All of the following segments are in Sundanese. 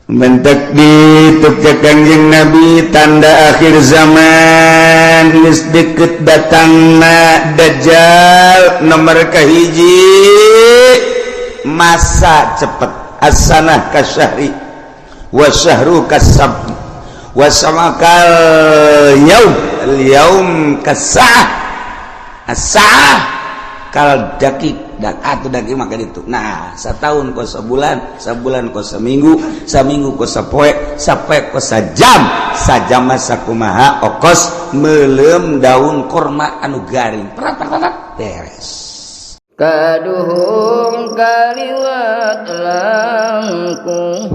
Mentek dituk cek Kangjeng Nabi, tanda akhir zaman geus deket datangna Dajjal. Nomor kahiji, masa cepet, as-sanah kasyahri wa syahru kasab wa samakal yaum al yaum kasah as-sa'ah kal dakik dan atau daging maka itu. Nah, setahun kos sebulan, sebulan kos seminggu, seminggu kos sapoe, sapoe kos sajam, sajam mah sakumaha okos meuleum daun korma anu garing, prat prat prat, beres. Kaduhung kaliwat langkung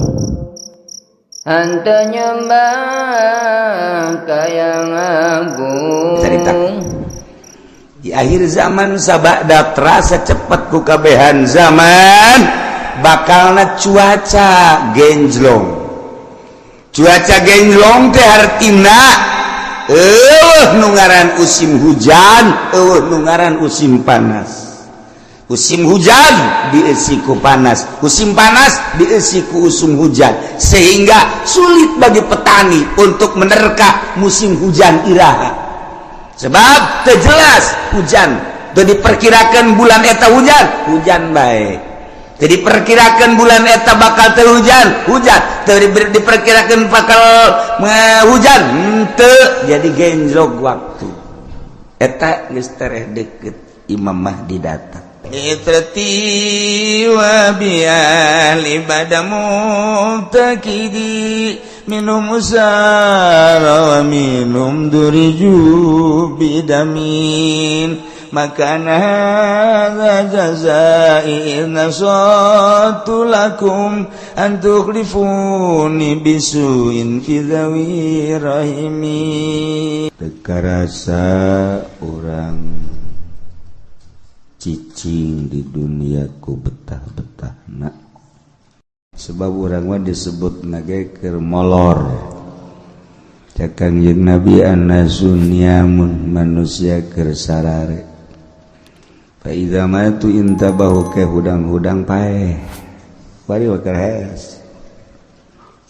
henteu nyembah ka Yang Agung. Cerita di akhir zaman, sabada terasa cepet ku kabehan zaman, bakalna cuaca genjlong. Cuaca genjlong teh hartina eueuh nu ngaran musim hujan, eueuh nu ngaran musim panas. Musim hujan diisi ku panas, musim panas diisi ku usum hujan, sehingga sulit bagi petani untuk menerka musim hujan iraha, sebab terjelas hujan itu diperkirakan bulan eta hujan, hujan baik. Jadi perkirakan bulan eta bakal terhujan, hujan. Diperkirakan bakal hujan henteu. Jadi genjlok waktu eta geus tereh deket Imam Mahdi datang. Itrati wa biali bada mubtakidi minum usara wa minum duriju bidamin maka hadza jazai in nasatu lakum an tukhlifuni bisuin fi dhawi rahimi. Teu karasa urang cicing di dunia ku betah-betahna, sebab urang mah disebut nage keur molor. Cek Kangjeng Nabi, annasu niyamun, manusia keur sarare, fa idza matu intabahu, ke hudang-hudang paeh. Kuari keur hees,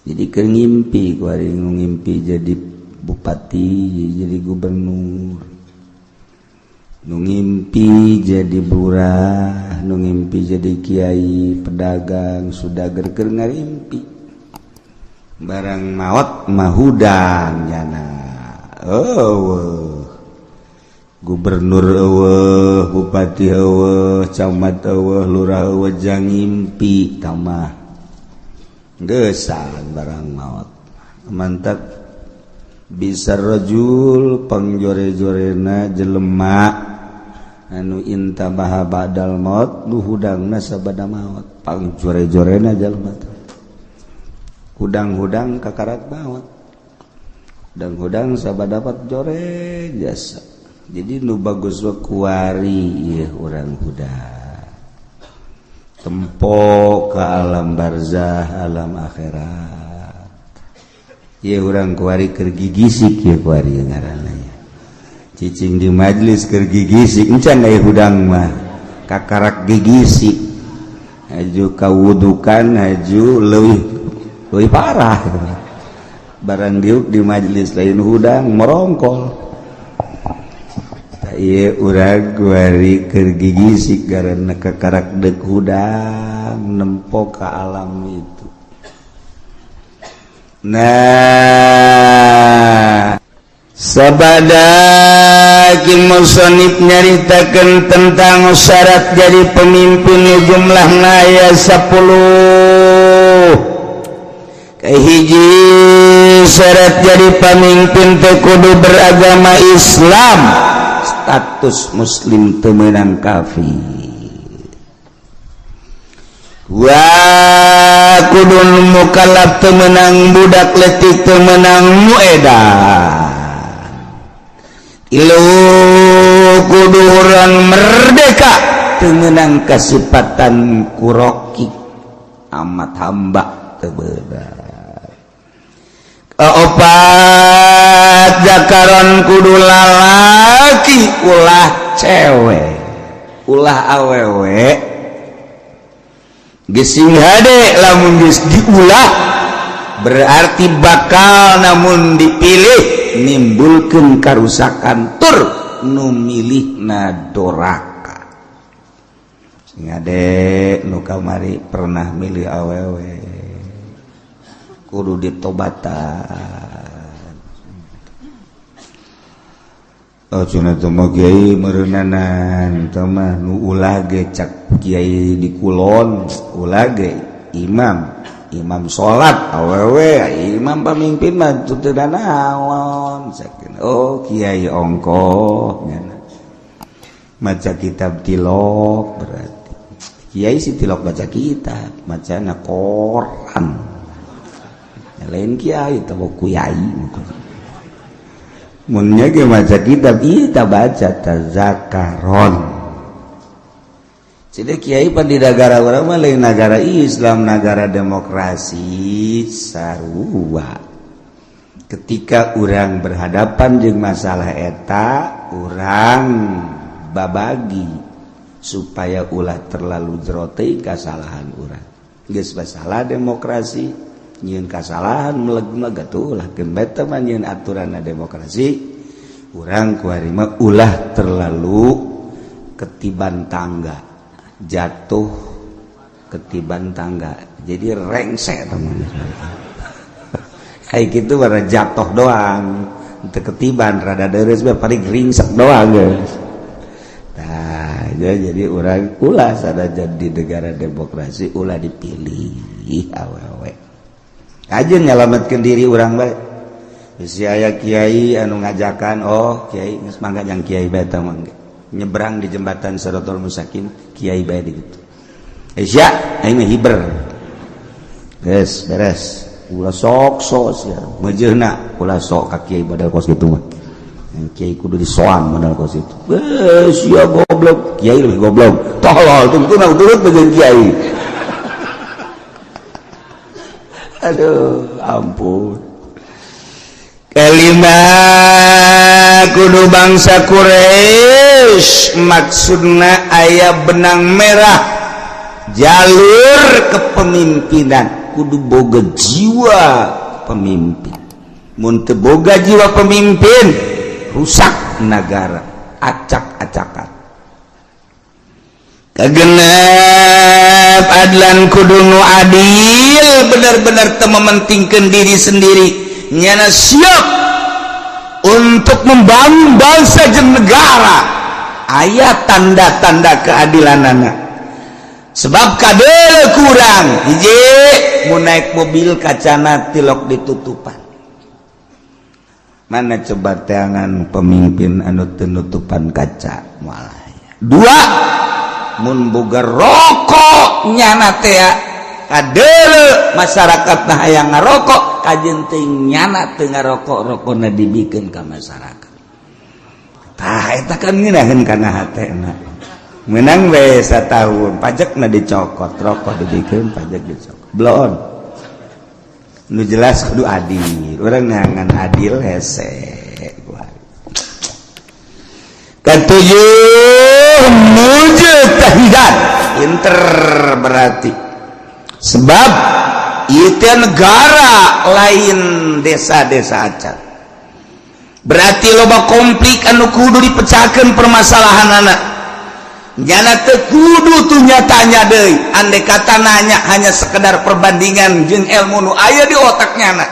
jadi keur ngimpi kuari, ngimpi jadi bupati, jadi gubernur, nu ngimpi jadi lurah, nu ngimpi jadi kiai, pedagang, sudager keur ngarimpi. Barang maot mah hudang nyana, eueuh gubernur, eueuh bupati, eueuh camat, eueuh lurah, eueuh jang ngimpi tamah geusan barang maot. Mantap bisa rajul, pangjore-jorena jelema anu intabaha ba'dal maut, nu hudangna sabada maot. Pangjore-jorena jelema hudang-hudang kakarak maot, hudang-hudang sabada dapat jore jasa. Jadi nu bagus wa kuari ieu urang hudang tempo ke alam barzah, alam akhirat. Ieu urang kuari keur gigisik, ieu kuari ngaranna cicing di majelis keur gigisik. Encan aya hudang mah kakarak gigisik, haju kawudukan, haju leuwih leuwih parah. Barang diuk di majelis lain hudang, merongkol. Ieu urang kuari keur gigisik karena kakarak dek hudang nempo ka alam itu. Nah, sabada Ki musonif nyaritakan tentang syarat jadi pemimpin, jumlah aya 10. Kahiji, syarat jadi pemimpin teh kudu beragama Islam, status muslim, teu meunang kafir. Wa kudu mukallaf, teu meunang budak letik, teu meunang nu edan. Tilu, kudu urang merdeka, teu meunang kasipatan kuroki amat, hamba teu beunang. Kaopat, zakaron, kudu lalaki, ulah cewek, ulah awewe. Gesing hade lamun geus diulah. Berarti bakal namun dipilih nimbulkan karusakan tur nu milihna doraka. Sing ade nu kamari pernah milih awewe kudu ditobatan. Oh cenah teh mah kiai meureunnanan teh mah nu ulah ge cak kiai di kulon ulah ge imam imam salat awewe imam pamimpin mah teu naon. Oh kiai ongkoh nyana maca kitab tilok, berarti kiai si tilok baca kitab macana koran lain kiai teh kiai munnya ge maca kitab ieu ta baca tazakaron. Jadi kiai pan di negara urang mah lain negara Islam, negara demokrasi sarua. Ketika urang berhadapan jeung masalah eta, urang babagi supaya ulah terlalu jero teuing kasalahan urang. Geus masalah demokrasi, nyieun kasalahan meleg-meleg atuh ulah keun beta mah nyieun aturanna demokrasi. Urang kuari mah ulah terlalu ketiban tangga, jatuh ketiban tangga, jadi rengsek teman. Kayak gitu bara jatuh doang, teu ketiban rada deres bae paling ringsek doang guys. Nah, jadi urang ulah sanajan di negara demokrasi ulah dipilih awewe. Aja nyelametkeun diri urang bae. Bisi aya kiai anu ngajakan, oh kiai geus mangga jang kiai bae tah mangga. Nyebrang di jembatan Siratal Mustaqim kiai bae di kitu. Sia aing mah hiber. Geus beres. Ulah sok sok sia. Mejeuna ulah sok ka kiai badal kos kitu mah. Kiai kudu disoan modal kos itu. Sia goblok, kiai lebih goblok. Tolol tungtuna turut jeung kiai. Aduh, ampun. Kelima kudu bangsa Quraisy maksudna aya benang merah jalur kepemimpinan kudu boga jiwa pemimpin. Mun teu boga jiwa pemimpin rusak negara, acak-acakan. Kagenep adlan kudu nu adil, benar-benar teu mementingkeun diri sendiri, nyana siap untuk membangun bangsa jeung negara. Aya tanda-tanda keadilanana. Sebab kadele kurang hiji mun naik mobil kacana tilok ditutupan. Mana coba teangan pemimpin anu teu nutupan kaca moal aya. Dua, mun boga rokok nyana teh kadele masyarakat nah hayang ngarokok kajeun teuing nyana teu ngarokok, rokona dibikeun ka masyarakat. Tah eta kan ngeunaheun kana hatena. Menang we satahun pajakna dicokot, rokok dibikeun pajak dicokot. Bloon. Nu jelas kudu adil, urang neangan adil hese. Ketujuh mujtahidan, pinter berarti. Sebab itu negara lain desa-desa acan. Berarti loba konflik anu kudu dipecahkan permasalahan anak. Nyana teu kudu tuh nyatanya deui. Andai kata nanya hanya sekedar perbandingan jeung ilmu nu aya di otak nyana.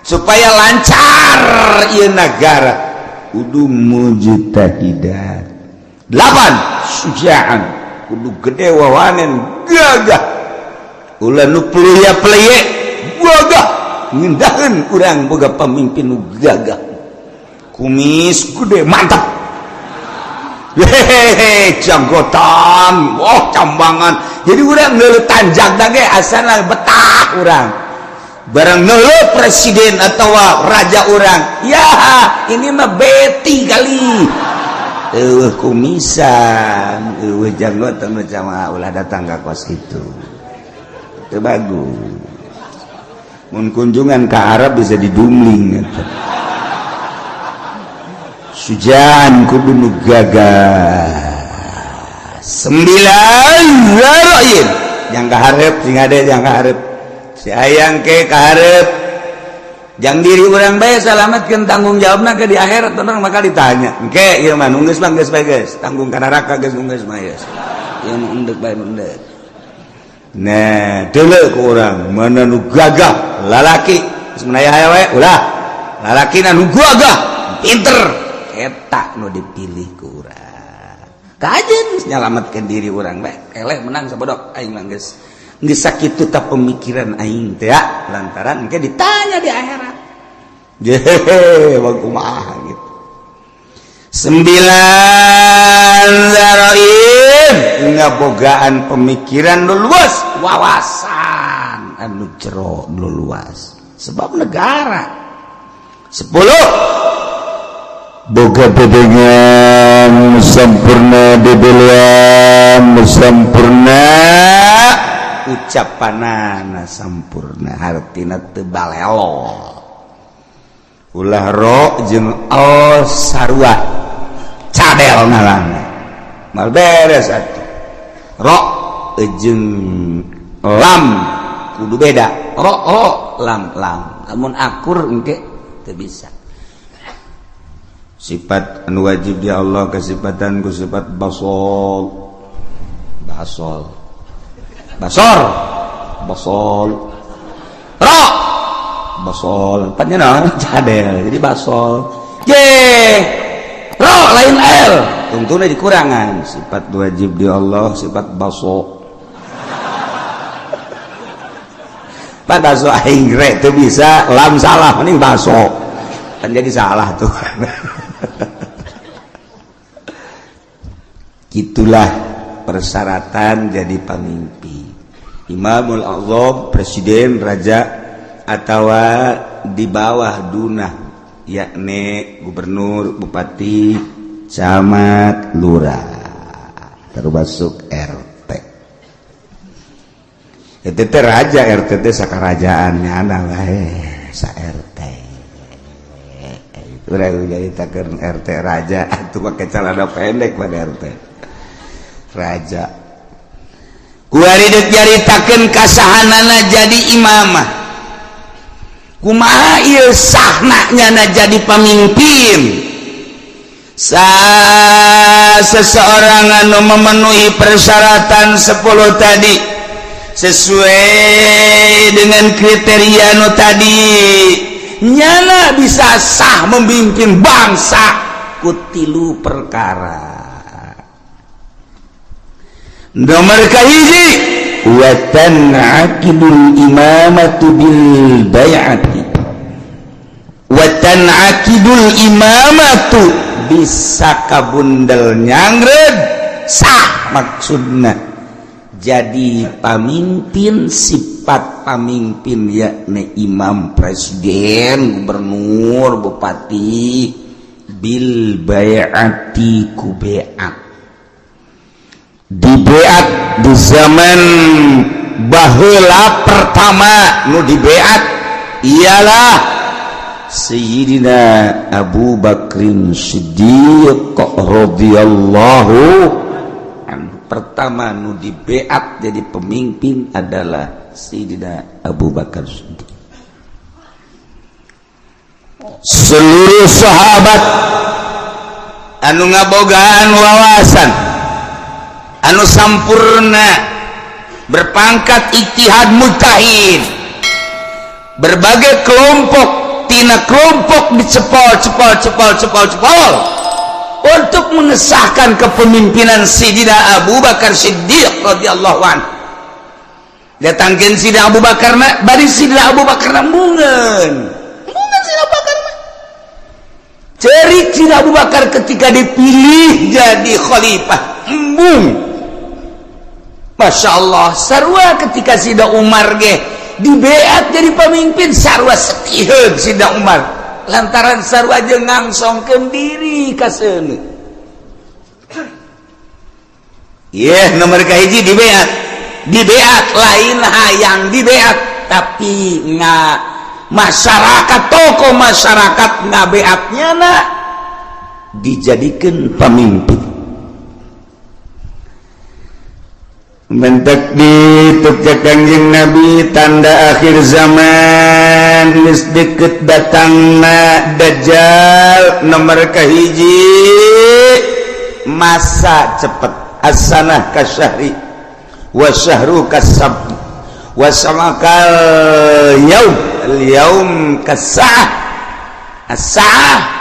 Supaya lancar ieu negara kudu mujtahidan. 8 sujaan kudu gede wawanen gagah. Ulah nu pleye-pleye gagah ngindaheun urang boga pamimpin nu gagah. Kumis gede mantap. Hehehe, janggotan, oh cambangan. Jadi urang ngeuleuh tanjak ge asana betah urang. Barang ngeuleuh presiden atau raja urang, ya ini mah beti kali. Eueuh kumisan, eueuh janggotan macam ulah datang ka kos itu. Itu bagus. Mun kunjungan ke Arab bisa didumling eta. Sujan kudu nu gagah. 9 ra'yin. Yang kaharep sing ade yang kaharep. Si hayang ke kaharep jang diri urang bae salamatkeun, tanggung jawabna ke di akhirat urang bakal ditanya. Engke ieu mah nu geus mah geus bae geus, tanggung ka neraka geus nu geus mah geus. Ieu nu endek bae nu endek. Nah, deuleu ku urang mana nu gagah lalaki geus menaya aya we ulah. Lalaki nu gagah pinter eta nu dipilih ku urang. Kajen nyalamatkeun diri urang bae. Eleh menang sabodok aing mah geus. Geus sakitu ta pemikiran aing teh ya, lantaran engke ditanya di akhirat. Jehe, kumaha gitu. 9 zaraim ngabogaan pemikiran nu luas, wawasan anu jero nu luas. Sebab negara. 10 boga bedengan sempurna, debelian sempurna, ucapanana sampurna, hartina teu balelo. Ulah ro jeung al sarua cadel nalana mal beres atuh. Ro jeung lam kudu beda, ro ro lam lam, lamun akur engke teu bisa. Sifat anu wajib di Allah kesifatan ku sifat basol basol basor basol ro basol empatnya naon cadel jadi basol J ro lain L tungtuna dikurangan. Sifat wajib di Allah sifat baso pak baso aing re teu bisa lam salah mending baso kan jadi salah tuh. Itulah persyaratan jadi pemimpin. Imamul Azam, presiden, raja, atau di bawah dunah, yakni gubernur, bupati, camat, lurah, termasuk RT. Itu teh raja, RT teh sakarajaannya ana wae sa RT. Urang jadi takeun RT raja atuh make celana pendek pada RT. Raja. Kuari deuk nyaritakeun kasahanana jadi imamah. Kumaha ieu sahna nyana jadi pamimpin? Seseorang anu memenuhi persyaratan 10 tadi sesuai dengan kriteria nu tadi, nyana bisa sah memimpin bangsa ku tilu perkara. Nomor kahiji, wa tan'aqidul imamatu bil bai'ati. Wa tan'aqidul imamatu bisa kabundel nyangred sah maksudna jadi pamimpin, sifat pamimpin yakni imam, presiden, gubernur, bupati bil bai'ati ku bai'at. Dibeat di zaman baheula pertama nu dibeat ialah Sayyidina Abu Bakrin Siddiq radhiyallahu anhu. Pertama nu dibeat jadi pemimpin adalah Sayyidina Abu Bakar Siddiq. Seluruh sahabat anu ngabogaan wawasan anu sampurna berpangkat ijtihad mujtahid, berbagai kelompok tina kelompok dicepol cepol cepol cepol cepol untuk mengesahkan kepemimpinan Sayyidina Abu Bakar Siddiq radhiyallahu anhu. Datangkeun Sayyidina Abu Bakar na bari Sayyidina Abu Bakar na mungeun mungeun Sayyidina Abu Bakar na cerik Sayyidina Abu Bakar ketika dipilih jadi khalifah embung. Masya Allah, sarua ketika Sayyidina Umar ge dibeat jadi pemimpin, sarua setiheun Sayyidina Umar lantaran sarua jeung ngangsongkeun diri ka seuneu. Yeh, nomor kahiji dibeat. Dibeat lain hayang dibeat, tapi nga masyarakat, tokoh masyarakat ngabeatnya na dijadikeun pemimpin. Mentek dituk Kangjeng Nabi, tanda akhir zaman geus deket datangna Dajjal. Nomor kahiji, masa cepet, as-sanah kasyahri wa syahru kasab wa samakal yaum, al yaum kasah, as-sa'ah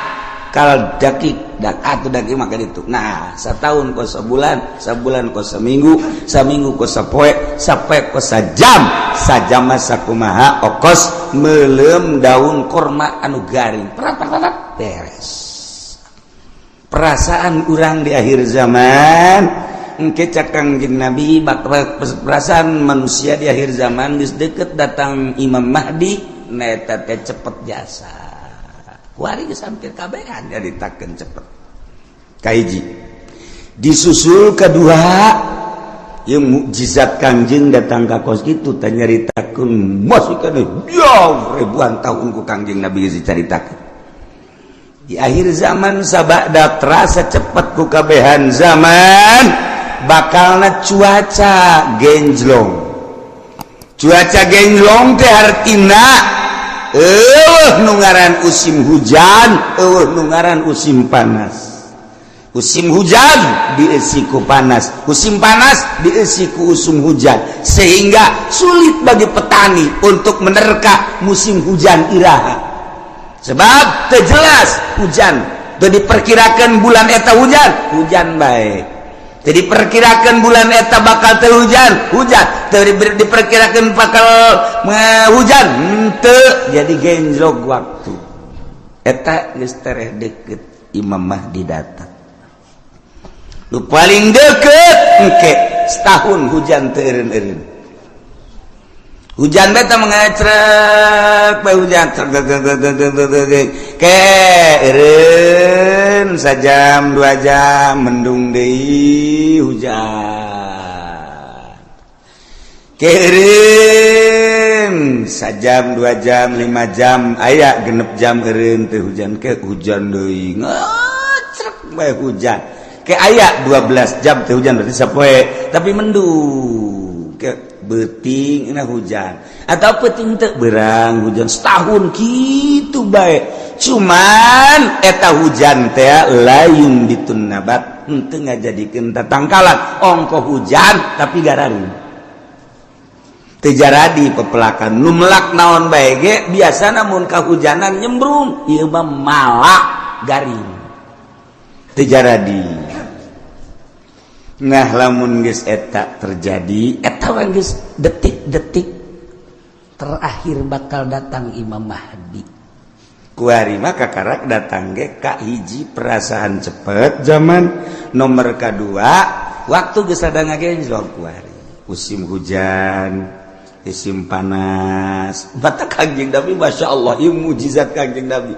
kal dakik dak atau dakik. Maka itu, nah, setahun kos sebulan, sebulan kos seminggu, seminggu kos sapoe, sapoe kos sajam, sajam masa kumaha okos melem daun korma anu garing, perat perat beres. Perasaan urang di akhir zaman engke, cak Kangjeng Nabi, bakal perasaan manusia di akhir zaman geus deket datang Imam Mahdi, neta teh cepet jasa. Kuari geus hampir kabehan nyaritakeun cepet. Kahiji, disusul kedua yang mukjizat Kangjeng datang ka kos kitu teh nyaritakeun masih kana jauh ribuan tahun ku Kangjeng Nabi geus dicaritakeun. Di akhir zaman sabada terasa cepet ku kabehan zaman, bakalna cuaca genjlong. Cuaca genjlong teh artina eueuh nu ngaran musim hujan, eueuh nu ngaran musim panas. Musim hujan diisi ku panas, musim panas diisi ku usum hujan, sehingga sulit bagi petani untuk menerka musim hujan iraha, sebab terjelas hujan. Jadi diperkirakan bulan eta hujan, hujan baik. Jadi perkirakan bulan eta bakal terhujan, hujan. Jadi diperkirakan bakal hujan henteu. Jadi genjlok waktu eta geus tereh deket Imam Mahdi datang. Lu paling deket engke setahun hujan teu eureun-eureun. Hujan beta mengecrek bae, hujan trek ke eureun sajam 2 jam, mendung deui, hujan ke eureun sajam 2 jam, 5 jam, aya 6 jam eureun teu hujan, ke hujan deui, ngecrek bae hujan. Ke aya 12 jam teu hujan, berarti sapoe tapi mendung. Ke beuting na hujan atau peuting teu berang hujan. Setahun gitu bae, cuman eta hujan teh layun bitun nabat, henteu ngajadikeun tatangkalan. Ongko hujan tapi gararing, teu jaradi pepelakan. Nu melak naon bae ge biasana mun kahujanan nyembrung, ieu mah malak garing, teu jaradi. Nah, lamun geus eta terjadi, eta geus detik-detik terakhir bakal datang Imam Mahdi. Kuari mah kakarak datang ge ka hiji perasaan cepet zaman, nomor kedua waktu geus ada ngagenjlok. Kuari musim hujan, musim panas. Batak Kangjeng Nabi, Masya Allah, ieu mukjizat Kangjeng Nabi.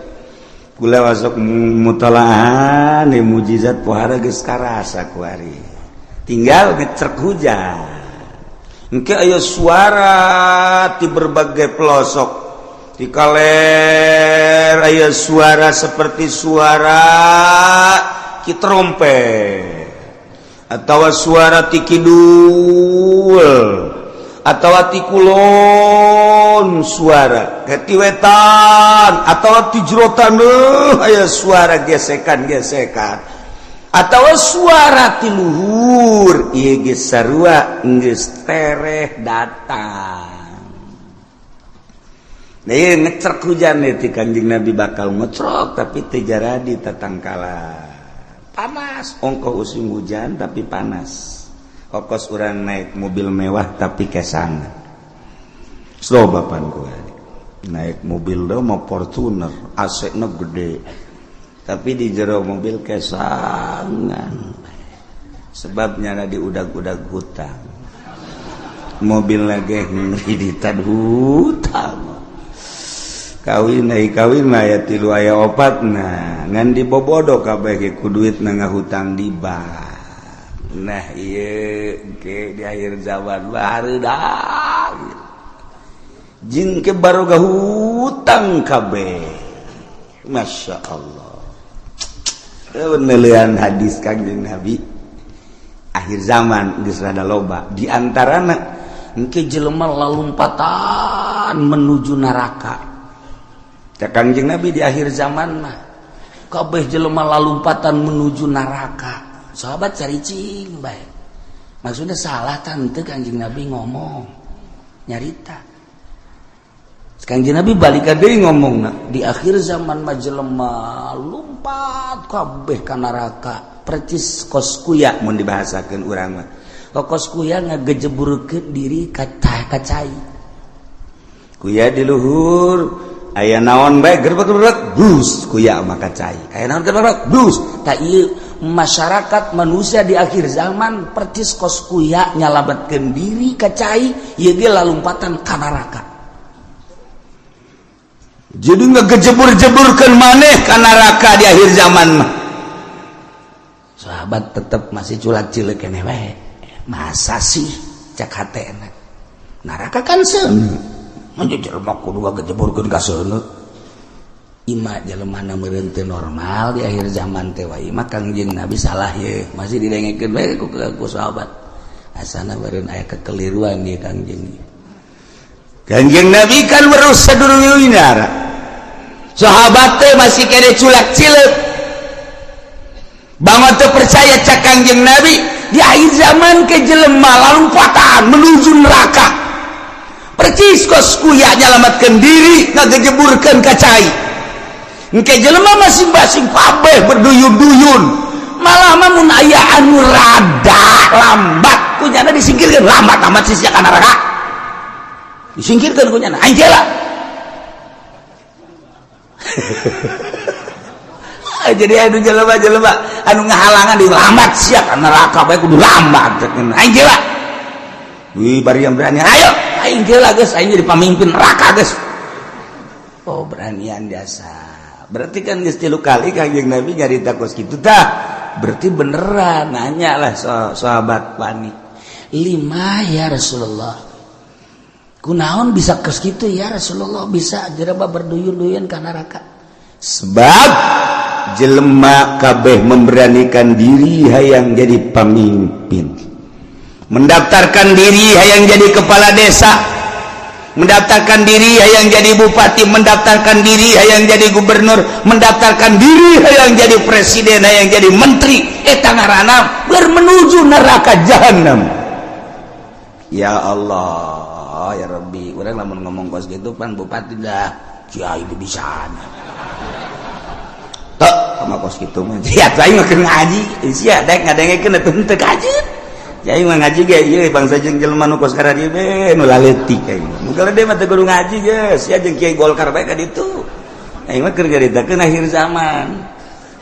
Kula masuk mutolaahan ieu mukjizat pohara geus karasa. Kuari tinggal ngecrek hujan engke aya suara di berbagai pelosok di kaler, aya suara seperti suara ki trompet atau suara ti kidul atau ti kulon, suara ke ti wetan atau ti jero taneuh, aya suara gesekan-gesekan atau suara ti luhur. Ieu geus sarua geus tereh datang. Nah, ieu ngecrek hujan ti Kanjeng Nabi bakal ngecrok tapi teu jaradi tatangkalan. Panas, ongkoh musim hujan tapi panas. Okos urang naik mobil mewah tapi kesangan. Slow bapan gua naik mobil do mau Fortuner, AC na gede, tapi di jero mobil kesangan, sebabnya di udag-udag hutang. Mobil lagi ngreditan hutang. Kawin naik kawin mah aya tilu, aya opat, nah ngan dibobodo kabeh ge ku duit na ngahutang di bank. Nah, ieu ke di akhir zaman barudak jeung ke baroga hutang kabeh. Masya Allah, penelian hadis Kangjeng Nabi. Akhir zaman geus rada loba di antarana engke jelema lalumpatan menuju neraka. Cak Kangjeng Nabi di akhir zaman mah kabeh jelema lalumpatan menuju neraka. Sahabat caricing bae. Maksudnya salah tante Kangjeng Nabi ngomong nyarita. Kangjeng Nabi balik deui ngomongna di akhir zaman mah jelema lumpat kabeh ka neraka. Percis kos kuya mun dibahasakeun urang mah. Kos kuya ngagejeburkeun diri ka cai. Kuya di luhur aya naon bae gerbek-gerbek bus kuya mah ka cai. Aya naon gerbek bus. Ta ieu masyarakat manusia di akhir zaman percis kos kuya nyalametkeun diri ka cai ieu ge lalumpatan ka neraka. Jadi ngegejebur-jeburkeun maneh ka neraka di akhir zaman mah. Sahabat tetep masih culak-cileuk keneh wae. Masa sih cak hatena. Neraka kan seuneu. Mun jelema kudu ngagejeburkeun ka seuneu. Ima jelema na meureun teu normal di akhir zaman teh wae mah Kangjeng Nabi salah ye. Masih didengekeun bae ku sahabat. Asana meureun aya kekeliruan ieu Kangjeng. Kangjeng Nabi kan weruh sadurunge. Sahabat teh masih kene culak-cileuk. Bangun teu percaya cak Kangjeng Nabi di akhir zaman ke jelema lalumpatan menuju neraka. Percis kos kuya nyalametkeun diri ngagejeburkeun ka cai. Engke jelema masing-masing kabeh berduyun-duyun. Malah mah mun aya anu rada lambat kunyana disingkirkeun, lambat amat sih sia ka neraka. Disingkirkeun kunyana aing jela. Jadi anu jelema-jelema anu ngahalangan di lambat sia ka neraka bae kudu lambat aing jela. Wih bari yang berani ayo aing jela geus aing jadi pamimpin neraka geus. Oh beranian jasa. Berarti kan geus 3 kali Kangjeng Nabi nyarita kos kitu tah. Berarti beneran nanya lah sahabat wani. Lima ya Rasulullah. Kunaon bisa kos kitu ya Rasulullah bisa jelema berduyun-duyun ka neraka. Sebab jelema kabeh memberanikan diri hayang jadi pemimpin, mendaftarkan diri hayang jadi kepala desa, mendaftarkan diri hayang jadi bupati, mendaftarkan diri hayang jadi gubernur, mendaftarkan diri hayang jadi presiden, hayang jadi menteri. Eta ngaranna bermenuju neraka jahanam. Ya Allah, ya Rabbi, urang lamun ngomong kos gitu pan bupati dah kiai bisa. Sama kos gitu mah. Ya aing mah keur ngaji, sia daek ngadengekeun atuh henteu kajeun. Ya aing mah ngaji ge ieu bangsa jeung jelema nu kos karadieu be nu laletik aing. Nu gede mah teu kudu ngaji geus, sia jeung kiai Golkar bae ka ditu. Aing mah keur nyaritakeun akhir zaman.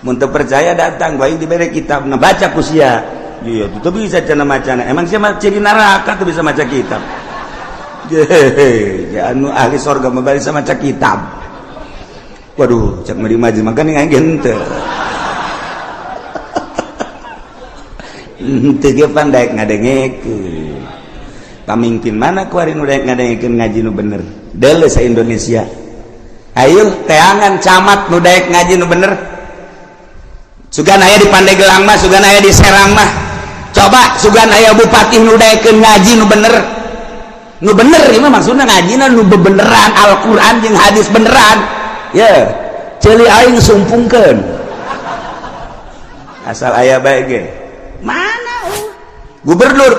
Mun teu percaya datang bae dibere kitabna baca ku sia. Iya, teu bisa cenah macana. Emang sia mah ciri neraka teu bisa maca kitab. Hehehe, ya anu ahli sorga mah bisa maca kitab. Waduh, cak meri maju makan yang henteu. Henteu ge pan daek ngadengekeun. Pamimpin mana kuari nu daek ngadengekeun ngaji nu bener? Deuleu sa Indonesia. Ayo teangan camat nu daek ngaji nu bener. Sugan aya di Pandeglang mah, sugan aya di Serang mah. Coba sugan aya bupati nu daekeun ngaji nu bener. Nu bener ieu mah maksudna ngajina nu bebeneran Al-Qur'an jeung hadis beneran. Ya, ceuli aing sumpungkeun. Asal aya bae ge. Mana gubernur?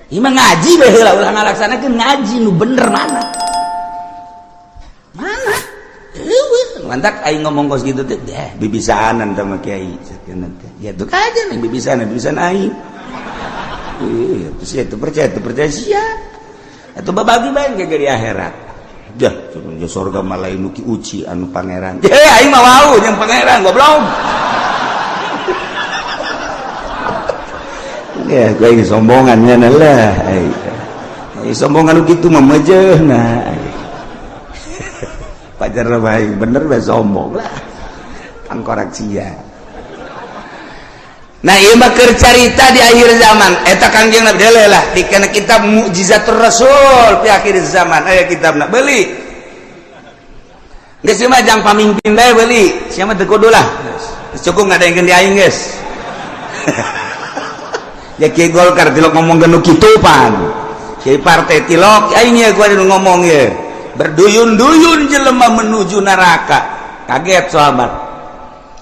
Ieu mah ngaji bae heula ulah ngalaksanakeun ngaji nu bener mana? Mana? Eueuh, mantak aing ngomong kos kitu teh, deh bibisaanan teh mah kiai sakeuna teh. Ya tuh kajen bibisaanan, bibisaan aing. Iya, sia teu percaya, teu percaya sia. Atuh babagi bae ge di akhirat. Jah, ya sorga malah nu ki uci anu pangeran. Eh, aing mah wau jeung pangeran goblok. Ya, gue ini sombongan nya lah. Ai sombongan kitu mah mejeuhna. Pajar bae bener bae sombong lah. Tangkorak sia. Nah, ieu mah keur carita di akhir zaman. Eta Kangjeng Nabi deuleu lah dikena kitab Mukjizatur Rasul fi akhir zaman. Aya kitabna beuli. Geus mah jang pamimpin bae beuli. Sia mah teu kudu lah. Geus cukup ngadengkeun di aing geus. Ya Kiai Golkar tilok ngomong genu kitu pan. Kiai partai tilok aing ye gua ngomong ye. Berduyun-duyun jelema menuju neraka. Kaget sahabat.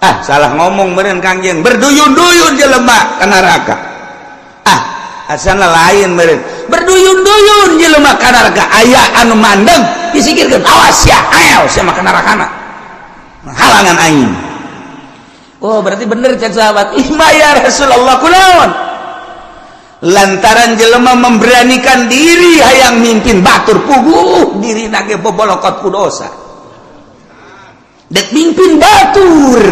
Ah, salah ngomong meureun Kangjeng. Berduyun-duyun jelema ka neraka. Ah, asana lain meureun. Berduyun-duyun jelema ka neraka aya anu mandeg disikirkeun awas ya, ayo sia mah ka nerakana. Halangan aing. Oh, berarti bener cek sahabat. Ima ya Rasulullah kunaon? Lantaran jelema memberanikan diri hayang mimpin batur puguh diri nage bobolokot ku dosa. Dek mimpin batur.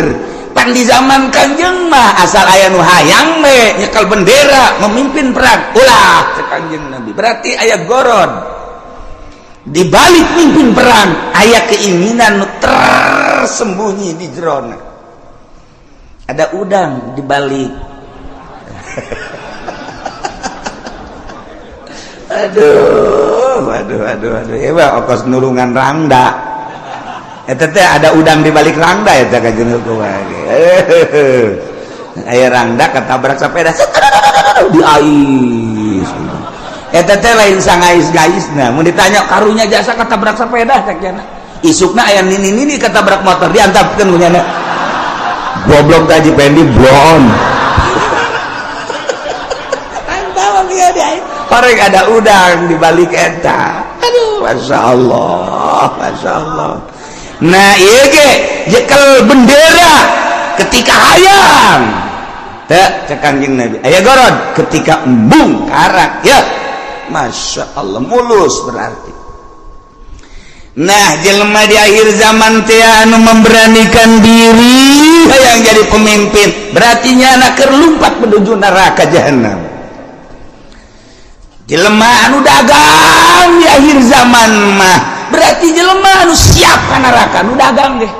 Pan di zaman Kangjeng mah asal aya nu hayang we nyekel bendera memimpin perang. Ulah cek Kangjeng Nabi. Berarti aya goron. Di balik mimpin perang aya keinginan nu tersembunyi di jerona. Ada udang di balik. Aduh, aduh, aduh, aduh. Ya bah, okos nulungan rangda. Eta teh ada udang di balik rangda eta kanjeng kumaha. Aya rangda ketabrak sepeda di ais. Eta teh lain sangais-gaisna. Mun ditanya karunya jasa ketabrak sepeda cek jana. Isukna aya nini-nini ketabrak motor diantapkeun ku nyana. Goblok tadi Pendi blon. Korek ada udang di balik eta. Aduh, masya Allah, masya Allah. Nah, iya ge jekel bendera ketika hayang. Teu cek Kangjeng Nabi. Aya gorod ketika embung karak ya. Masya Allah mulus berarti. Nah, jelema di akhir zaman teh anu memberanikan diri hayang jadi pemimpin, berarti nyana keur lumpat menuju neraka jahanam. Jelema anu dagang di akhir zaman mah, berarti jelema anu siap ka neraka nu dagang deh.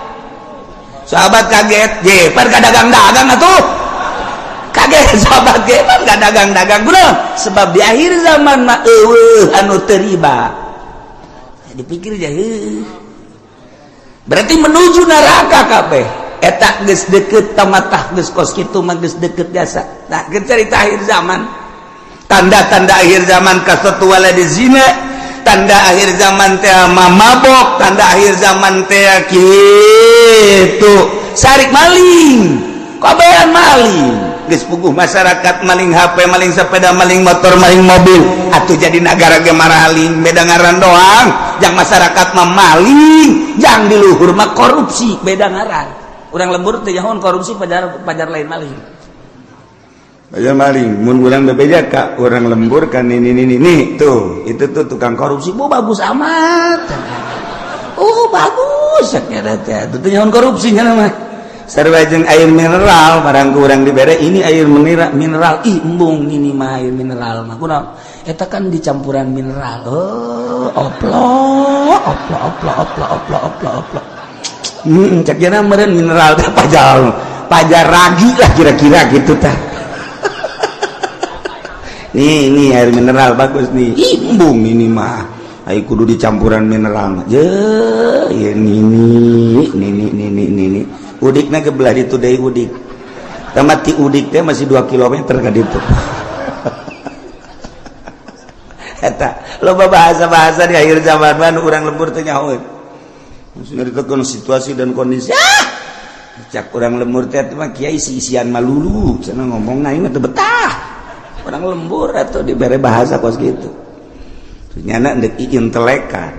Sahabat kaget, je par ka dagang-dagang atuh. Kaget sahabat ge par ka dagang-dagang kunaon? Sebab di akhir zaman mah eueuh anu teu riba. Dipikir aja, berarti menuju neraka kabeh. Eta geus deket tamatah geus kos kitu mah geus deket jasa. Nah, geus cerita akhir zaman. Tanda-tanda akhir zaman kasatu waladi zina, tanda akhir zaman teh mabok, tanda akhir zaman teh kitu sarik maling, kabehan maling. Geus puguh masyarakat maling HP, maling sepeda, maling motor, maling mobil. Atuh jadi nagara ge maraling, beda ngaran doang. Jang masyarakat mah maling, jang di luhur mah korupsi, beda ngaran. Urang lembur teh nyahoan korupsi pajar pajar lain maling. Pajar maling, mun urang bebeja ka urang lembur kan ini ini ini tuh, itu tuh tukang korupsi, oh bagus amat. Oh bagus nya teh, itu teh nyahoan korupsi nya mah. Sarua jeung air mineral barang kurang dibere ini air mineral ih embung ini mah air mineral mah kunaon eta kan dicampuran mineral. Oh oplo oplo oplo oplo oplo oplo oplo cek jana meureun mineral teh pajar pajar ragi lah kira-kira gitu tah. Nih ini air mineral bagus nih, ih embung ini mah ai kudu dicampuran mineral mah. Je ieu nini nini nini nini udikna ke belah ditu deui udik. Tamat ti udik teh masih 2 km ka ditu. Eta loba bahasa-bahasa di akhir zaman mah nu urang lembur teh nyahoeun. Maksudna ditekeun situasi dan kondisi. Ah! Cak urang lembur teh mah kiai isi-isian malulu cenah ngomongna ieu mah teu betah. Urang lembur atuh dibere bahasa kos kitu. Nyana deuk intelekan.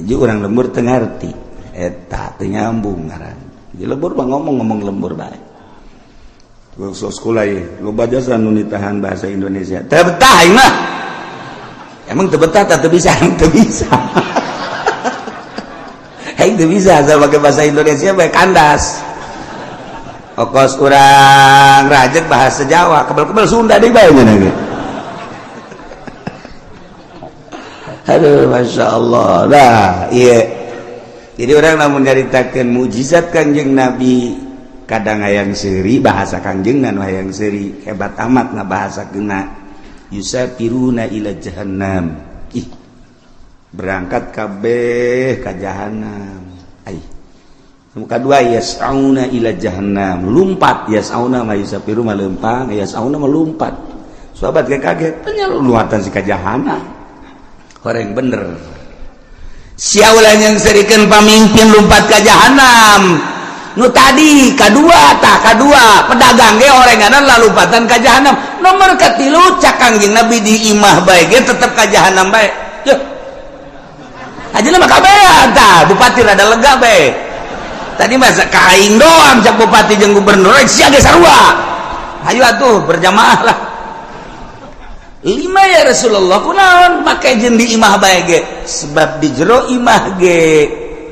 Hiji urang lembur teu ngarti. Eta teu nyambung ngaran. Di lembur mah ngomong-ngomong lembur bae. Sok sekolah ye, loba jasa nu ditahan bahasa Indonesia. Teu betah aing mah. Emang teu betah tah teu bisa, teu bisa. Aing teu bisa asal pakai bahasa Indonesia bae kandas. Okos urang rajek bahasa Jawa, kebel-kebel Sunda deui bae nya ge. Aduh, Masya Allah. Nah, iya. Jadi orang namun nyaritakeun mukjizat Kangjeng Nabi kadang hayang seuri bahasa Kangjeng nu hayang seuri hebat amat na bahasa kena yusafiruna ila jahannam. Ih, berangkat kabeh ka jahannam. Ai. Nu kadua yas'auna ila jahannam, lumpat yas'auna ma yusafiru ma lempang, yas'auna ma lumpat. Sahabat ge kaget, penyaluatan si ka jahanam. Horeng bener. Sia ulah nyengserikeun pamimpin lumpat ka jahanam. Nu tadi kadua tah kadua pedagang ge orenganan lalumpatan ka jahanam. Nomor katilu cak Kangjeng Nabi di imah bae ge tetep ka jahanam bae. Yuh. Ajeuna mah kabehan tah bupati rada lega bae. Tadi masa ka aing doang cak bupati jeung gubernur sia ge sarua. Hayu atuh berjamaah lah. 5 ya Rasulullah kunaon make jeung di imah bae ge sebab di jero imah ge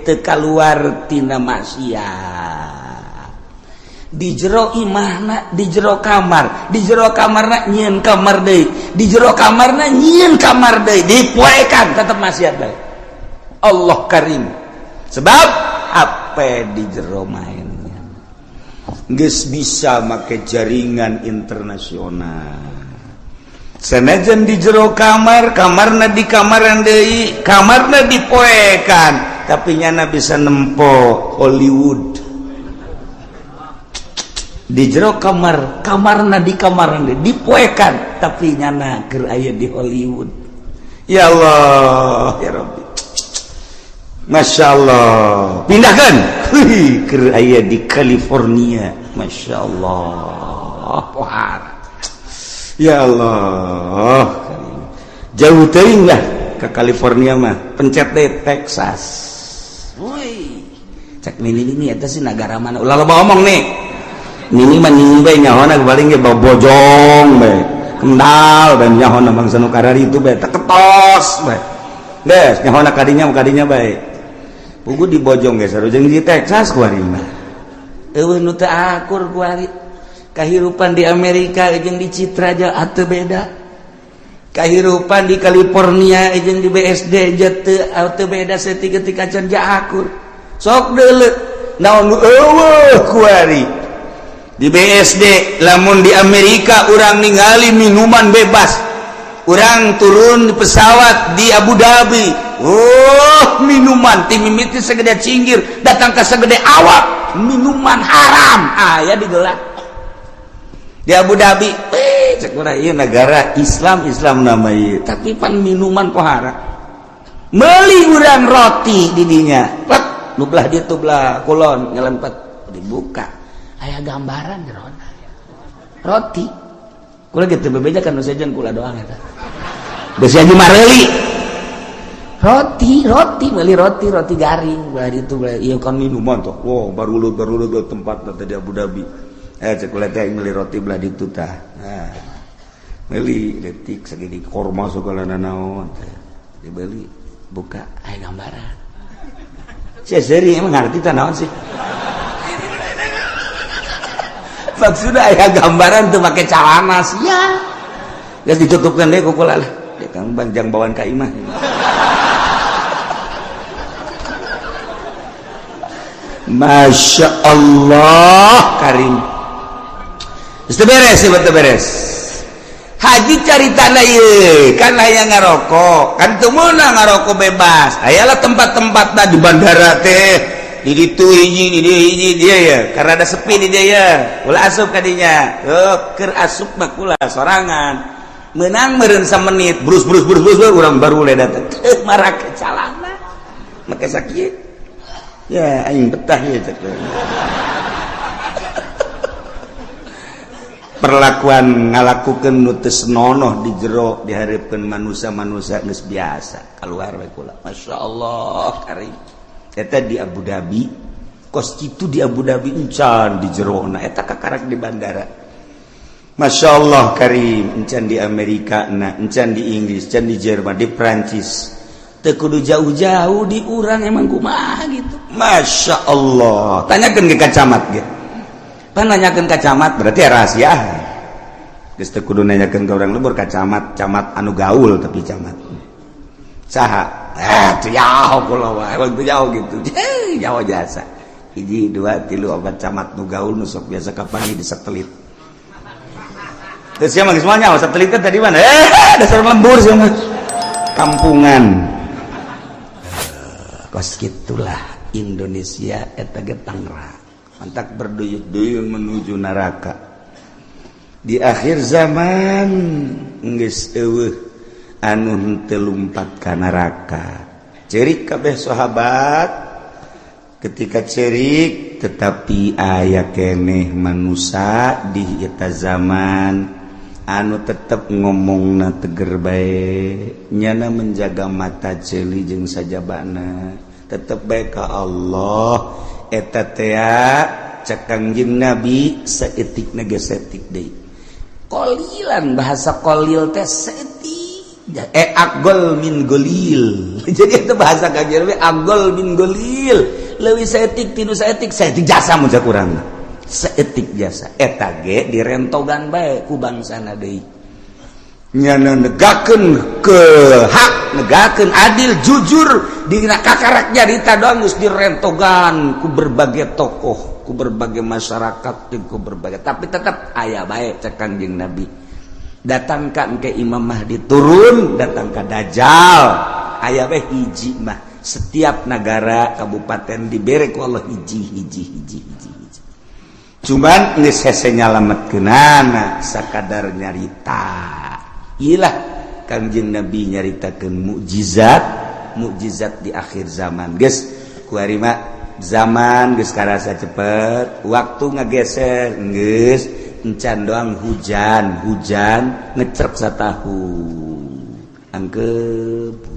teu kaluar tina maksiat. Di jero imahna di jero kamar, di jero kamarna nyieun kamar deui, di jero kamarna nyieun kamar deui, dipoekan tetep maksiat bae. Allah karim. Sebab HP di jero mainnya geus bisa make jaringan internasional. Senajan di jero kamar, kamarna di kamaran deui, kamarna dipoekan, tapi nyana bisa nempo Hollywood. Di jero kamar, kamarna di kamaran deui, dipoekan, tapi nyana keur aya di Hollywood. Ya Allah, ya Rabbi. Masya Allah. Pindahkan. Keur aya di California. Masya Allah. Pohara. Ya Allah, jauh teuing lah ke California mah, pencet deh Texas. Woi, cek nini ini eta sih negara mana? Ulah loba omong nih. Nini mah nini bae nyahona paling ge bojong bae. Kendal bae nyahona bangsa nu kararitu bae, teketos bae. Geus nyahona kadinya bae. Pugu di bojong ge sarua jeung di Texas kuari mah. Eueuh nu teu akur kuari. Kehidupan di Amerika jeung di Citra aja atau beda. Kehidupan di California jeung di BSD aja teu beda saeutik ketika can akur. Sok deuleu naon nu eueuh kuari. Di BSD lamun di Amerika urang ningali minuman bebas. Urang turun di pesawat di Abu Dhabi. Oh, minuman ti mimiti segede cinggir datang ke segede awak, minuman haram aya digelar. Di Abu Dhabi, cek urang ieu negara Islam, Islam nama ieu, tapi pan minuman pohara. Meuli urang roti di dinya, plek, nu belah ditu belah kulon nyelempet dibuka. Aya gambaran jerona. Roti. Kula gitu bebeja kan nu sejen kula doang eta. Geus haji mareuli. Roti, roti, meuli roti, roti garing belah ditu belah ieu kan minuman tuh. Wow, baru baru tempat teh di Abu Dhabi. Cek kula teh meuli roti belah ditu tah. Nah, meuli detik segini korma segala nanaon teh. Dibeli, buka aya gambaran. Sia seuri emang ngarti tah naon sih? Maksudna aya gambaran tuh make calana sia. Geus ditutupkeun deui ku kula lah. Dia kang banjang bawaan ka imah. Masya Allah karim. Geus beres sih beres. Haji cari tanah ieu kan aya ngarokok, kan teu meunang ngarokok bebas. Ayalah tempat-tempatna di bandara teh, di ditu hiji, di dieu hiji dia ya, karena ada sepi di dia ya. Ulah asup ka dinya. Heuh, keur asup mah kula sorangan. Meunang meureun samenit, brus brus brus brus urang baru le datang. Teu marake calana. Make sakieu. Ya aing betah ieu cek. Perlakuan ngalakukeun nu teu senonoh di jero dihareupeun manusia-manusia geus biasa keluar we kula. Masya Allah karim. Eta di Abu Dhabi kos kitu di Abu Dhabi encan di jerona eta kakarak di bandara. Masya Allah karim encan di Amerika na encan di Inggris encan di Jerman di Prancis teu kudu jauh-jauh di urang emang kumaha gitu. Masya Allah tanyakeun ke camat ge. Nanyakeun ka camat berarti rahasia. Geus teu kudu nanyakeun ka urang lembur ka camat, camat anu gaul tapi camat. Saha? Teu jauh kula wae, emang teu jauh gitu. Jauh jasa. 1 2 3 4 camat nu gaul nu sok biasa kapan di satelit. Terus sia mah geus moal nyaho satelit teh tadi mana? Dasar lembur sia mah. Kampungan. Kos kitulah Indonesia eta ge Tangerang. Mantak berduyun-duyun menuju neraka. Di akhir zaman geus euweuh anu henteu lumpat ka neraka. Cerik kabeh sahabat. Ketika cerik, tetapi aya keneh manusia di eta zaman anu tetep ngomongna teger bae, nyana menjaga mata ceuli jeung sajabana, tetep bae ka Allah. Eta tea cek Kangjeng Nabi, saeutik ge saeutik deui, qalilan. Bahasa qalil teh saeutik, aqal min qalil. Jadi itu bahasa Kangjeng Nabi, aqal min qalil, leuwih saeutik tinu saeutik, saeutik jasa mun kurang saeutik jasa. Eta ge direntogan bae ku bangsana deui, nyana negakeun ke hak, negakeun adil, jujur. Dina kakarak nyarita doang geus direntogan ku berbagai tokoh, ku berbagai masyarakat, jeung ku berbagai, tapi tetap aya bae. Cek Kangjeng Nabi, datangkan ke Imam Mahdi turun, datang ke Dajjal, aya bae hiji mah. Setiap negara kabupaten dibere ku Allah hiji, hiji, hiji, hiji, hiji. Cuman geus hese nyalametkeunana, sakadar nyarita. Ilah Kangjeng Nabi nyaritakeun mukjizat mukjizat di akhir zaman. Geus kuari mah zaman geus karasa cepet, waktu ngageser. Geus encan doang hujan, hujan ngecrek satahun angkep.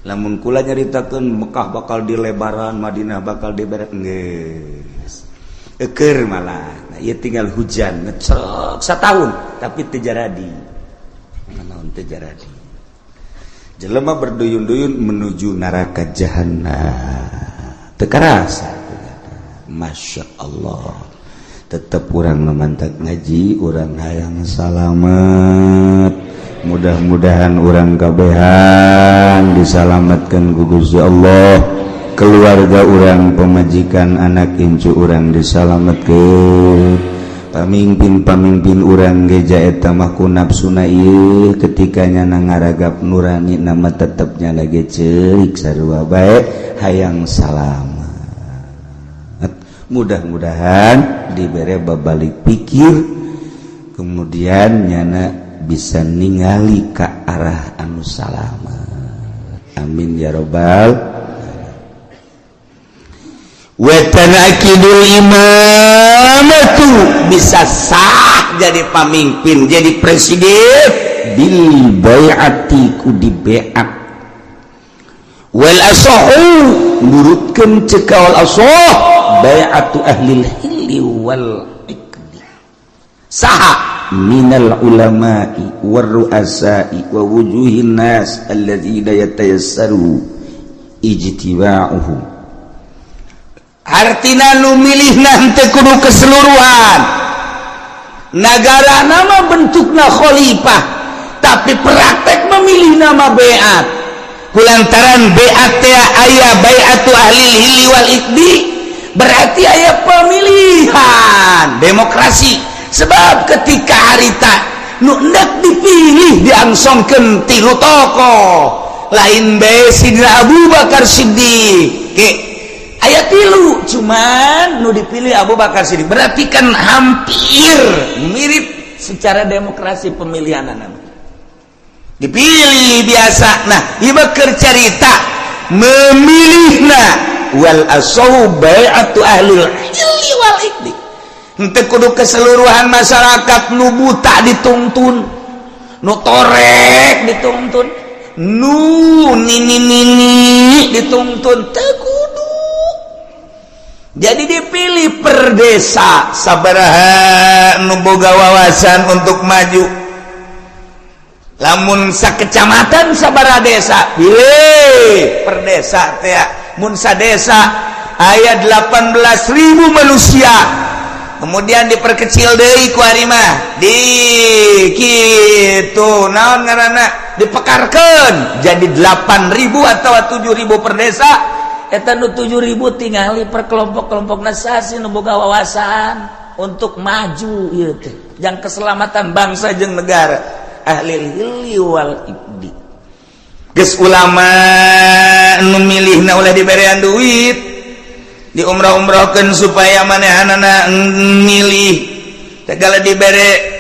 Lamun kula nyaritakeun Mekah bakal dilebaran, Madinah bakal diberes, geus eker malah. Nah, ieu tinggal hujan ngecrek satahun tapi teu jaradi naon, teu jaradi. Jelema berduyun-duyun menuju neraka jahanam, teu karasa. Masya Allah, tetap urang memantak ngaji, urang hayang salamet. Mudah-mudahan urang kabehan disalamatkan ku Gusti Allah, keluarga urang, pemajikan, anak incu urang disalamatkan, pamimpin-pamimpin urang geja. Eta mah ku nafsuna ieu ketika nyana ngaragap nurani nama tetepnya lagi ceurik sarua bae hayang salamat. Mudah-mudahan dibere babalik pikir, kemudian nyana bisa ningali ke arah anu salamat. Amin ya robbal. Wa tanakidul imamatu, bisa sah jadi pamimpin, jadi presiden, bil bai'ati, ku di baiat. Wal asahu, nurutkeun ceuk wal asah, bai'atu ahlil hilli wal iqdi. Saha? Minal ulama'i war ru'asa'i wa wujuhin nas alladzina yatayassaru ijtiba'uhum. Artina nu milih nanti kudu keseluruhan negara. Nama bentukna khalifah, tapi praktek memilih nama beat. Kulantaran beat teh aya bai'atu ahli hilli wal iqdi, berarti aya pemilihan demokrasi. Sebab ketika harita nu hendak dipilih diangsongkeun tilu tokoh, lain bae Sidina Abu Bakar Siddiq ke aya tilu, cuman nu dipilih Abu Bakar Siddiq. Berarti kan hampir mirip secara demokrasi pemilihan anak dipilih biasa. Nah, ieu keur carita memilihna. Wal asahu bai'atu ahlul hilli wal iqdi. Henteu kudu keseluruhan masyarakat. Nu buta dituntun, nu torek dituntun, nu nini nini dituntun, teu kudu. Jadi dipilih per desa sabaraha nu boga wawasan untuk maju. Lamun sakecamatan sabaraha desa, pilih per desa teh. Mun sadesa aya 18.000 manusia, kemudian diperkecil deui ku ari mah di kitu, naon ngaranna, dipekarkeun jadi 8000 atau 7000 per desa. Eta nu 7000 tingali per kelompok-kelompok nasasi nu boga wawasan untuk maju ieu teh jang keselamatan bangsa jeung negara, ahli hilli wal ibdi. Geus ulama nu milihna ulah diberean duit, diumrah-umrahkeun supaya manehanana milih. Segala dibere.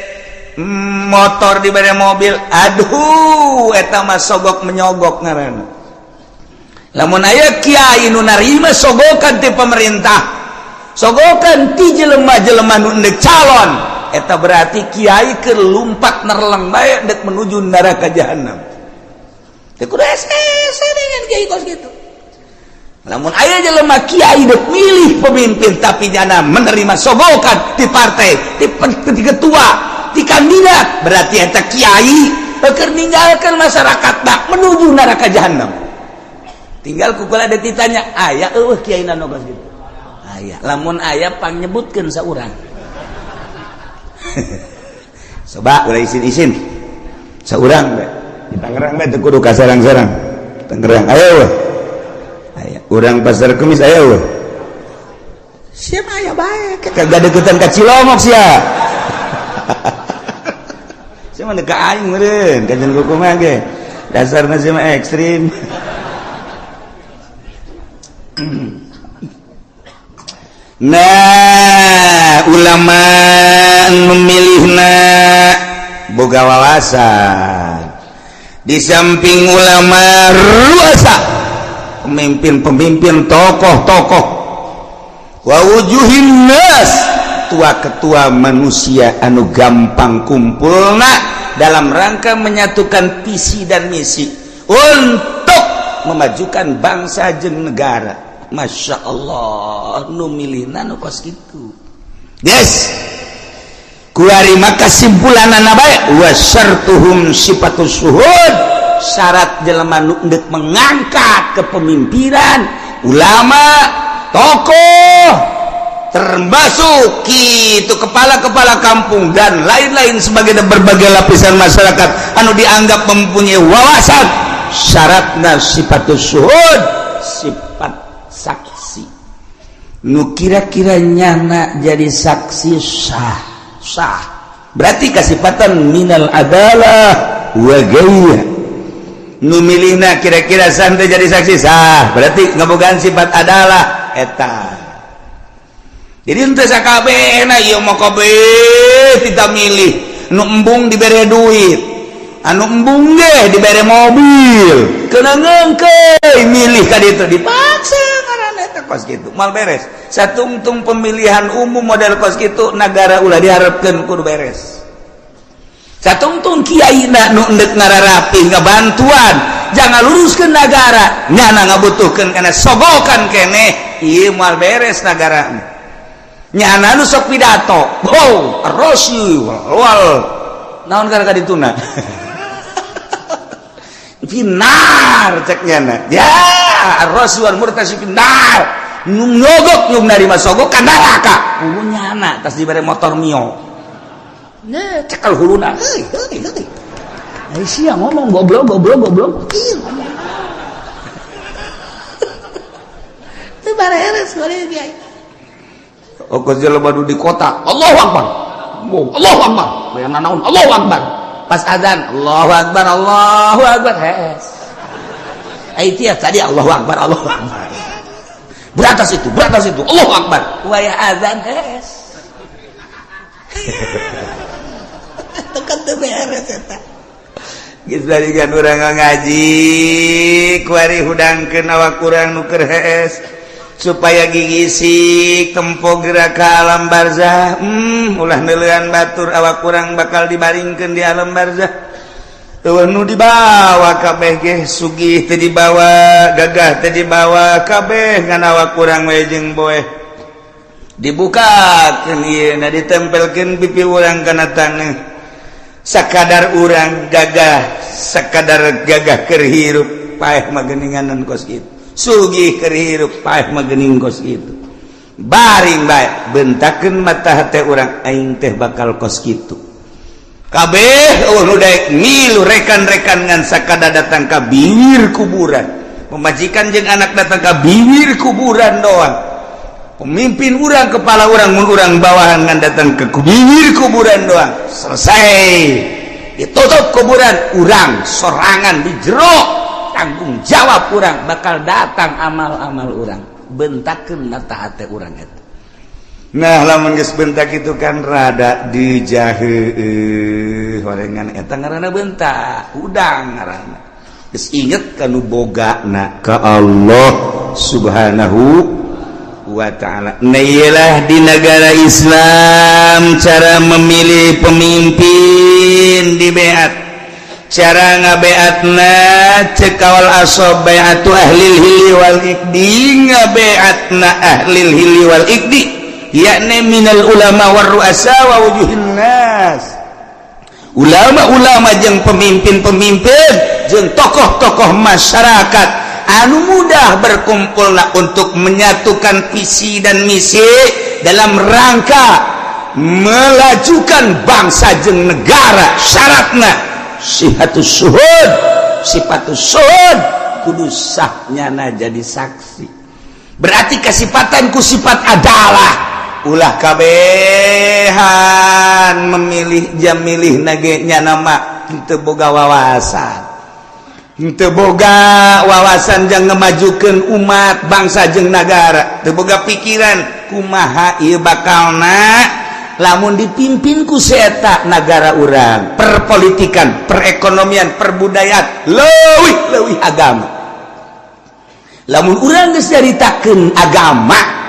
motor, dibere mobil. Aduh, eta mah sogok menyogok ngaranna. Lamun aya kiai nu narima sogokan ti pemerintah, sogokan ti jelema-jelema nu endek calon, eta berarti kiai keur lumpat nerleng bae dek menuju neraka jahanam. Teu kudu hese dengan kiai kos kitu. Lamun aya jelema kiai dek milih pemimpin tapi nyana menerima sogokan ti partai, ti ketua, ti kandidat, berarti eta kiai keur ninggalkeun masyarakat dak menuju neraka jahanam. Tinggal ku kula ditanya, aya eueuh kiai nu kos kitu? Aya. Lamun aya pangnyebutkeun saurang. Coba ulah isin-isin. Saurang bae. Di Tangerang bae teu kudu ka serang-serang. Tangerang aya eueuh? Aya. Urang Pasar Kemis aya eueuh? Siapa aya bae. Kagak deketan ka Cilongok sia. Sia mah ka aing meureun, kajian kumaha ge. Dasarna sia mah ekstrim. Nah, ulama memilihna boga wawasan. Di samping ulama ruasa, pemimpin-pemimpin, tokoh-tokoh, wa wujuhin nas, ketua-ketua manusia anu gampang kumpulna dalam rangka menyatukan visi dan misi untuk memajukan bangsa jeung negara. Masya Allah, nu milihna nu kos kitu. Yes, kuari maka kesimpulanana bae wa syartuhum sifatus syuhud, syarat jelema nu endek mengangkat kepemimpinan ulama, tokoh, termasuk itu kepala-kepala kampung dan lain-lain sebagai berbagai lapisan masyarakat anu dianggap mempunyai wawasan, syaratna sifatus syuhud, sifat saksi. Nu kira-kira nyana jadi saksi sah, sah berarti kasipatan minal adalah wa gaya. Nu milihna kira-kira santai jadi saksi sah berarti ngabogaan sifat adalah eta. Jadi henteu sakabehna ieu mah kabeh tidak milih. Nu embung dibere duit, anu embung ge dibere mobil, kena ngeungkeui milih ka ditu dipaksa ngaranna eta kos kitu. Moal beres. Satungtung pemilihan umum model kos kitu negara ulah diharapkeun kudu beres. Satungtung kiai na nu endek ngararapih ngabantuan jangan luruskeun negara, nyana ngabutuhkeun kana sogokan keneh, ieu moal beres negara. Nyana nu sok pidato, oh rosi wal naon kana ka dituna finar cek nyana ya rosi wal murtasi finar, nyogok nyug narima sogok ka neraka. Hulu nyana tas dibere motor Mio. Nah, cekal huluna. Heuy heuy heuy. Ai sia ngomong goblok goblok goblok. Ieu ngomong. Teu bareres goreng kiai. Okos jelema nu di kota, Allahu Akbar. Allahu Akbar. Bayang nanaon Allahu Akbar. Pas azan, Allahu Akbar, Allahu Akbar. Hees. Ai tiap tadi Allahu Akbar, Allahu Akbar. Beratas itu, Allahu Akbar. Waya azan hees. Tekan teu beres eta. Geus balikan urang ngaji, kuari hudangkeun awak urang nu keur hees supaya gigisik tempo gerak ke alam barzah. Ulah neuleuan batur awak kurang bakal dibaringkeun di alam barzah. Eueuh nu dibawa kabeh ge, sugih teu dibawa, gagah teu dibawa, kabeh ngan awak kurang we jeung boeh. Dibukakeun ieu na ditempelkeun pipi urang kana taneuh. Sakadar urang gagah, sakadar gagah keur hirup paeh mah geuninganan kos kitu. Sugih keur hirup paeh mah geuning kos kitu. Baring bae bentakeun mata hate urang, aing teh bakal kos kitu. Kabeh eueuh nu daek milu rekan-rekan ngan sakada datang ka bibir kuburan. Pemajikan jeung anak datang ka bibir kuburan doang. Pemimpin urang, kepala urang, mun urang bawahan ngan datang ke bibir kuburan doang. Selesai. Ditutup kuburan urang sorangan di jero, tanggung jawab urang bakal datang amal-amal urang. Bentakeun mata hate urang eta. Nah, lamun geus bentak itu kan rada dijahe horengan, eta ngaranna bentak udang ngaranna. Geus inget kanu bogana ka Allah Subhanahu wa ta'ala. Nah, iyalah di negara Islam cara memilih pemimpin di beat, cara ngabeatna cek kawal asob bai'atu ahlil hilli wal iqdi, ngabeatna ahlil hilli wal iqdi yakni minal ulama war ru'asa wa wujuhin nas, ulama-ulama jeung pemimpin-pemimpin jeung tokoh-tokoh masyarakat anu mudah berkumpulna untuk menyatukan visi dan misi dalam rangka melajukan bangsa jeung negara. Syaratna sihatus syuhud, sifatus syuhud, kudu sahnyana jadi saksi, berarti kesifatan ku sifat adalah ulah kabehan memilih jam milih nage nama teu boga wawasan, teu boga wawasan jang ngemajukeun umat bangsa jeung nagara, teu boga pikiran kumaha ieu bakalna lamun dipimpin ku si eta nagara urang, perpolitikan, perekonomian, perbudayaan, leuwih leuwih agama. Lamun urang geus nyaritakeun agama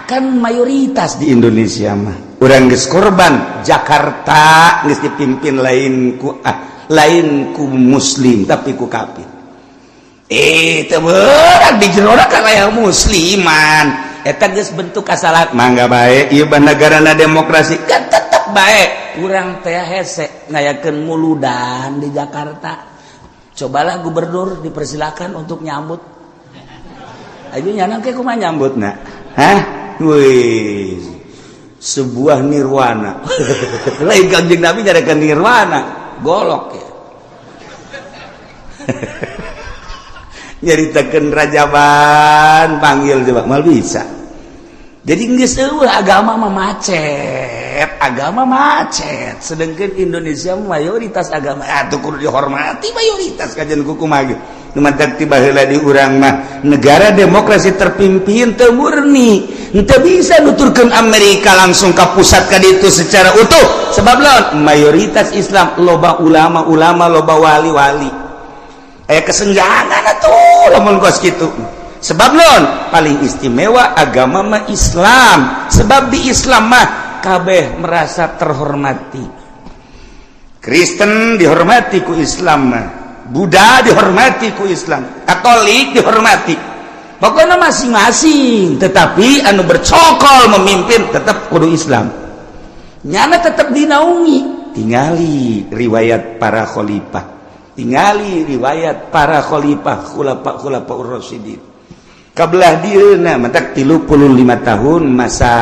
kan mayoritas di Indonesia mah urang geus korban Jakarta geus dipimpin lain ku lain ku muslim tapi ku kafir. Eh, teu beurang di jero kan aya musliman, eta geus bentuk kasalahan. Mangga bae ieu negarana demokrasi kan tetep bae urang teh hese ngayakeun muludan di Jakarta. Cobalah gubernur dipersilakan untuk nyambut. Ayo nyana ke kumaha nyambutna? Hah? Wih, sebuah nirwana. Lain Kanjeng Nabi nyarikan nirwana, golok ya. Nyaritakeun rajaban panggil coba mal bisa. Jadi geus eueuh agama mah macet, agama macet. Sedangkan Indonesia mayoritas agama atuh kudu dihormati mayoritas kajian kumaha ge. Nu mantak tiba heula di urang mah negara demokrasi terpimpin teu murni. Henteu bisa nuturkeun Amerika langsung ka pusat ka ditu secara utuh. Sebab lawan mayoritas Islam, loba ulama-ulama, loba wali-wali. Aya kesenjangan atuh lamun kos kitu. Sebab non paling istimewa agama mah Islam, sebab di Islam mah kabeh merasa terhormati. Kristen dihormati ku Islam mah, Buddha dihormati ku Islam, Katolik dihormati, pokoknya masing-masing, tetapi anu bercokol memimpin tetap kudu Islam, nyana tetap dinaungi. Tingali riwayat para khalifah, tingali riwayat para khalifah khulafa khulafa ur-rasyidin kabelah dieuna matak 35 tahun masa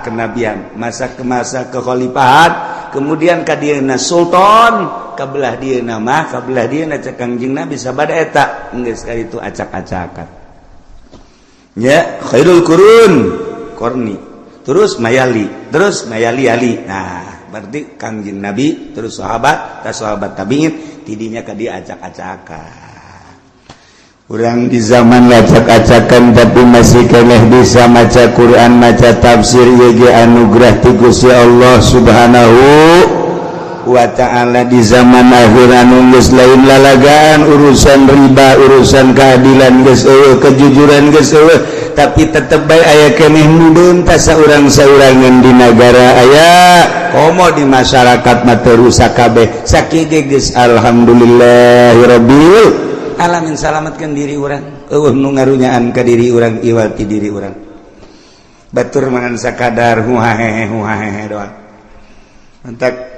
kenabian, masa ke masa kekhalifahan, kemudian ka dieuna sultan, kabelah dieuna mah kabelah dieuna cek Kangjeng Nabi sabada eta geus itu acak-acakan ya, khairul qurun qarni, terus mayali, terus mayali ali. Nah, berarti Kangjeng Nabi terus sahabat, tas sahabat tabiin, tidinya ka dia acak-acakan. Urang di zaman acak-acakan tapi masih keneh bisa maca Quran, maca tafsir, yg anugerah ti Gusti Allah Subhanahu wa ta'ala. Di zaman akhir anu geus lain lalagaan, urusan riba, urusan keadilan geus eueuh, kejujuran geus eueuh, tapi tetep bae aya keneh nu beuntas saurang-saurangan di nagara, aya komo di masyarakat mah teu rusak kabeh. Sakieu geus alhamdulillahirabbil alamin, salamatkan diri urang, eueuh nu ngarunyaan ka diri urang iwati diri urang. Batur mangan sakadar huhahehe huhahehe doang. Entak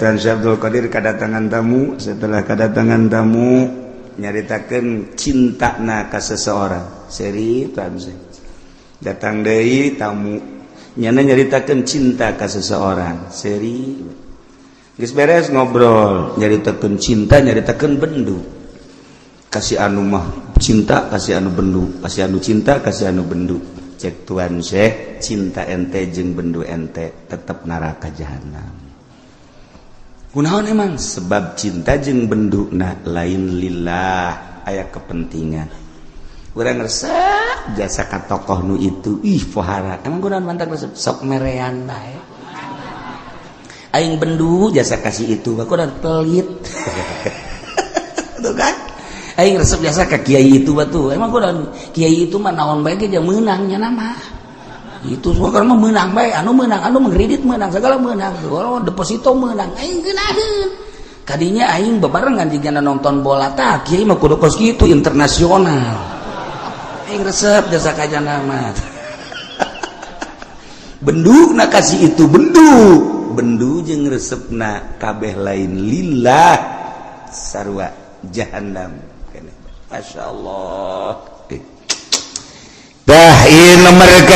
Tuan Syekh Abdul Qadir kedatangan tamu. Setelah kedatangan tamu nyaritakeun cintana ka seseorang, seri Tuan Syekh datang deui tamu, nyana nyaritakeun cinta ka seseorang, seri geus beres ngobrol nyaritakeun cinta, nyaritakeun bendu, kasih anu mah cinta, kasih anu bendu, kasih anu cinta, kasih anu bendu. Cek Tuan Syekh, cinta ente jeung bendu ente tetap neraka jahanam. Kunaon emang? Sebab cinta jeung bendu na lain lillah, aya kepentingan. Urang resep Jasa ka tokoh nu itu, ih, pohara. Emang kunaon mantak resep? Sok merean bae. Aing bendu jasa kasih itu, aku dan pelit. Tuh kan, aing resep jasa ke kiai itu batu. Emang kunaon? Kiai itu mah naon bae ge meunang nya, nama itu semua kan mah meunang bae, anu meunang, anu mengkredit meunang, segala meunang, oh, deposito meunang. Aing geunaheun kadinya, aing bebarengan jika nonton bola. Tah, kiai mah kudu kos kitu, internasional. Aing resep jasa kajana mah, bendu na kasih itu, bendu bendu jeung resepna kabeh lain lillah, sarua jahannam. Masya Allah. Dah, ini mereka.